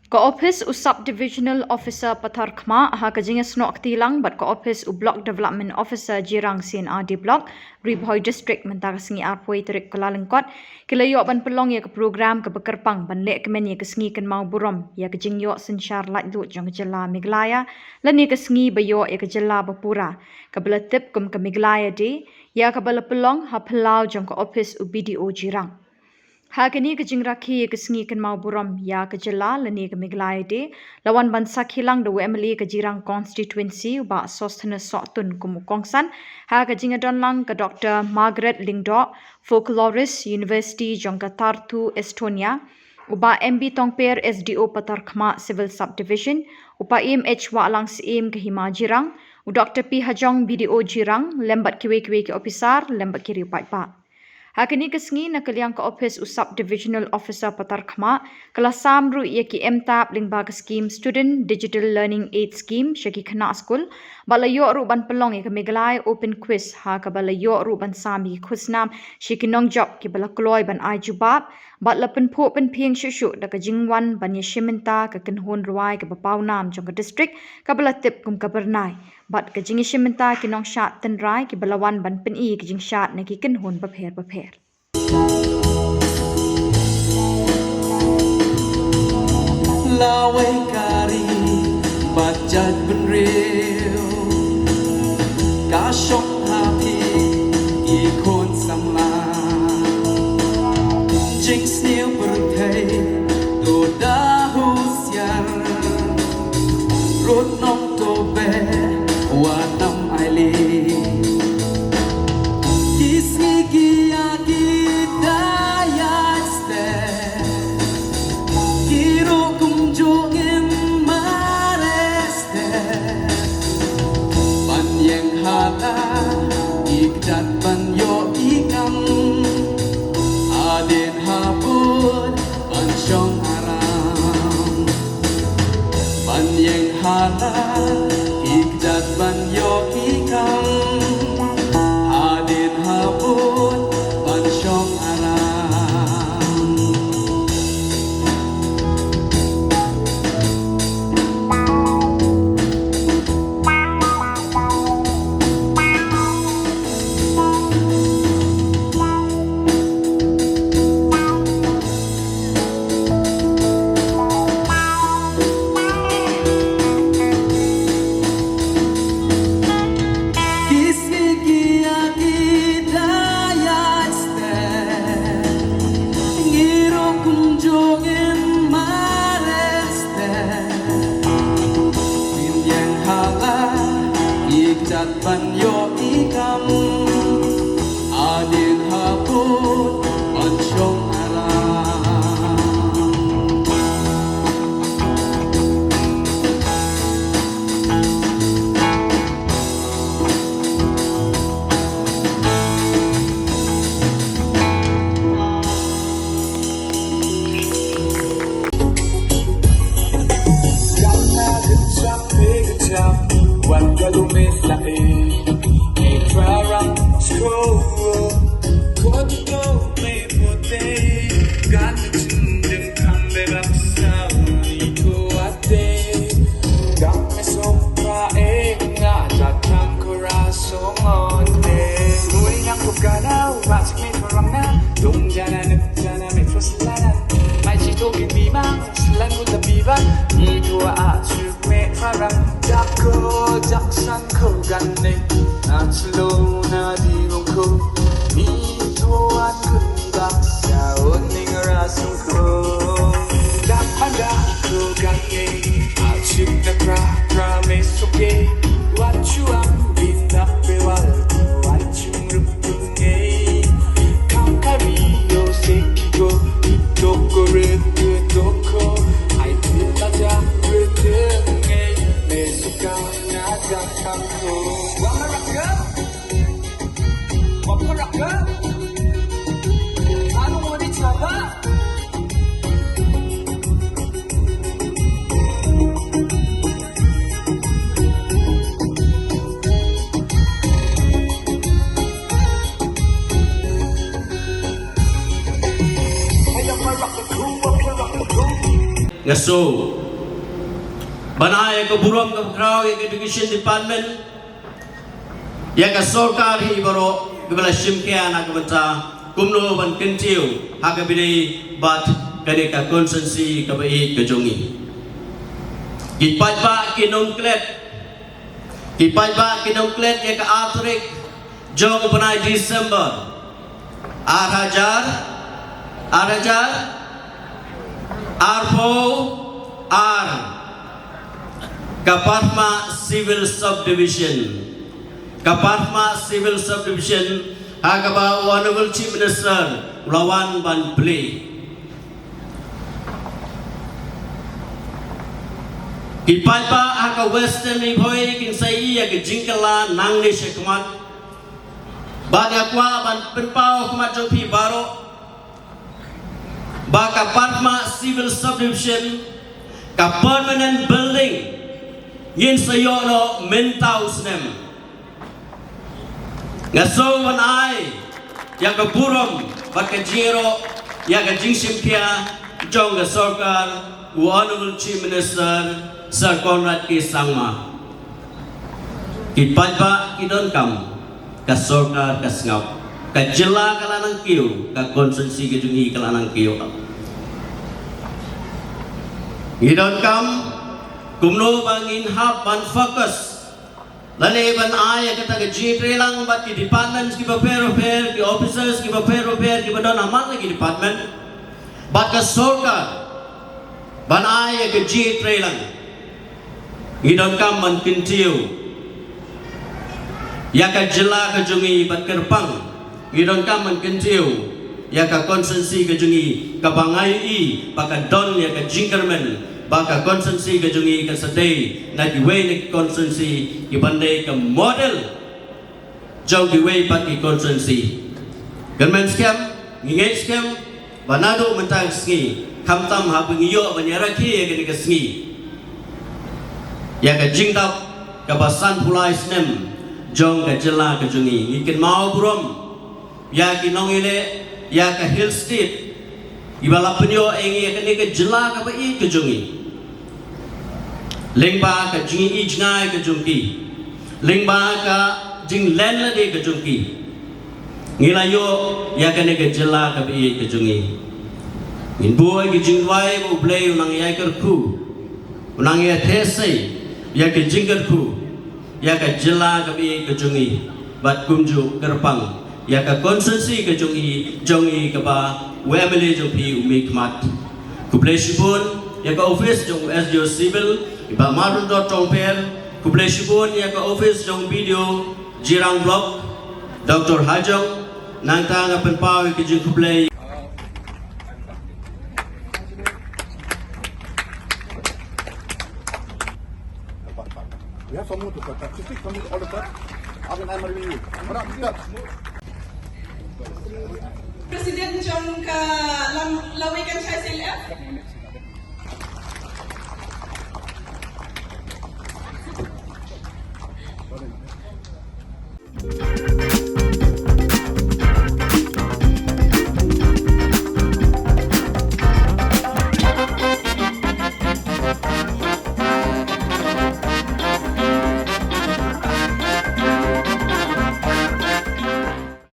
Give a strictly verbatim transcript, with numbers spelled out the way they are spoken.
Ka ophis u Sub Divisional Officer Patharkhmah ha ka jingïasnoh kti lang bad ka ophis u Block Development Officer Jirang C&RD Block, Ri Bhoi District, mynta ka sngi arphew tarik Kyllalyngkot, ki la ïoh ban pynlong ïa ka program kaba kyrpang ban lehkmen ïa ka sngi kynmaw burom ïa ka jingïoh synshar laitluid jong ka jylla Meghalaya, lane ka sngi ba ïoh ïa ka jylla ba pura, kaba la tip kum ka Meghalaya Day, ïa kaba la pynlong ha phyllaw jong ka ophis u BDO Jirang. Ha kane ka jingrakhe ïa ka sngi kynmaw burom ïa ka jylla lane ka Meghalaya Day, la wan ban sakhi lang da u MLA ka Jirang Constituency, u Bah Sosthenes Sohtun, kum u kongsan ha ka jingïadon lang ka Doctor Margaret Lyngdoh, folklorist, University jong ka Tartu, Estonia, u Bah M B Tongper, SDO Patharkhmah Civil Subdivision, u Paiem H Wahlang, Syiem ka Hima Jirang, u Doctor P Hajong, BDO Jirang, lem bad kiwei kiwei ki ophisar lem bad ki riew paidbah. Ha kane ka sngi, na ka liang ka ophis u Sub Divisional Officer Patharkhmah, ka la sam ruh ïa ki MTAP lyngba ka skim Student Digital Learning Aid Scheme sha ki khynnah skul, bad la ïoh ruh ban pynlong ïa ka Meghalaya Open Quiz, ha kaba la ïoh ruh ban sam ïa ki khusnam sha ki nongjop kiba la kloi ban ai jubab, bad la pynphuh pynphieng shuh shuh da ka jingwan ban ïashim bynta ka kynhun rwai kaba pawnam jong ka district, kaba la tip kum ka Byrnai. Bad ka jingïashim bynta ki nongshad tynrai kiba la wan ban pyni ka jingshad na ki kynhun bapher bapher. Lawei ka ri bad jaitbynriew, ka shong ha phi ki khun samla. Jingsniew pyrthei to da husiar, rut nong to be wa nam aili. Ki sngi ki ïa ki da ïaid stet, ki ruh kumjuh ngim mareh stet. Ban ïeng ha la ki kjat ban ïoh ki kam, hadien habud ban shong aram. Ban ïeng ha la ki kjat ban ïoh ki kam, hadien habud ban shong aram. Ki sngi ki ïa ki da ïaid stet, ngi ruh kumjuh ngim mareh stet. Ngin ïeng ha la ki kjat ban ïoh ki kam, hadien habud ban shong aram. Nga sngew Ban ai ïa ka burom kaba khraw ïa ka Education Department, ïa ka sorkar hi baroh kaba la shim khia na ka bynta kumno ban kyntiew ha kaba ïadei bad kane ka constituency kaba ïeit ka jong ngi. Ki paidbah ki nongklet, ki paidbah ki nongklet ïa ka ar tarik jong u bnai December, ar hajar, ar hajar arphew ar, ka Padma Civil Subdivision, ka Padma Civil Subdivision ha kaba u Honorable Chief Minister u la wan ban plie. Ki paidbah ha ka Western Ri Bhoi kin sa ïohi ïa ka jingkylla nangne shakhmat. Bad nga kwah ban pynpaw ha khmat jong phi baroh ba ka Padma Civil Subdivision, ka permanent building, ngin sa ïoh noh mynta u snem. Nga sngew ban ai ïa ka burom bad ka jingïaroh ïa ka jingshim khia jong ka sorkar u Honorable Chief Minister Sir Conrad K Sangma. Ki paidbah ki donkam, ka sorkar ka sngap, ka jylla ka la nang kiew, ka constituency ka jong ngi ka la nang kiew. Ngi donkam kumno ba ngin hap ban focus lane ban ai ïa kata ka jingtreilang bad ki departments kiba pher bapher, ki officers kiba pher bapher kiba don ha man la ki department bad ka sorkar ban ai ïa ka jingtreilang. Ngi donkam ban kyntiew ïa ka jylla ka jong ngi bad kyrpang, ngi donkam ban kyntiew ïa ka constituency ka jong ngi kaba nga ïohi ba ka don ïa ka jingkyrmen ba ka constituency ka jong ngi kan sa dei na kiwei na ki constituency kiban dei ka model jong kiwei pat ki constituency. Kyrmen skhem, ngi ngeit skhem ba naduh mynta ka sngi, khamtam haba ngi ïoh ban ïarakhe ïa kane ka sngi, ïa ka jingdap kaba sanphew lai snem jong ka jylla ka jong ngi, ngi kynmaw burom ïa ki nongïaleh ïa ka Hill State kiba la pynïoh ïa ngi ïa kane ka jylla kaba ïeit ka jong ngi. Lyngba ka jingïohi jngai ka jong ki, lyngba ka jinglen lade ka jong ki, ngi la ïoh ïa kane ka jylla kaba ïeit ka jong ngi. Ngin buh ïa ki jingduwai ba U Blei un nang ïai kyrkhu, un nang ïai theh sei ïa ki jingkyrkhu ïa ka jylla kaba ïeit ka jong ngi bad kumjuh kyrpang ïa ka constituency ka jong ngi, jong ngi kaba u M L A jong phi u mihkhmat. Khublei shibun ïa ka office jong u S D O Civil, i Bah Marundor Tongpher. Khublei shibun ïa ka office jong B D O Jirang Block, Doctor Hajong. Nangta nga pynpaw ïa ka jingkhublei. We have some more to cut. Fifty, some more, all the cut. Up and I'm ready. What up, cut? President jong ka Lam-, Lawei Kynshai C L F.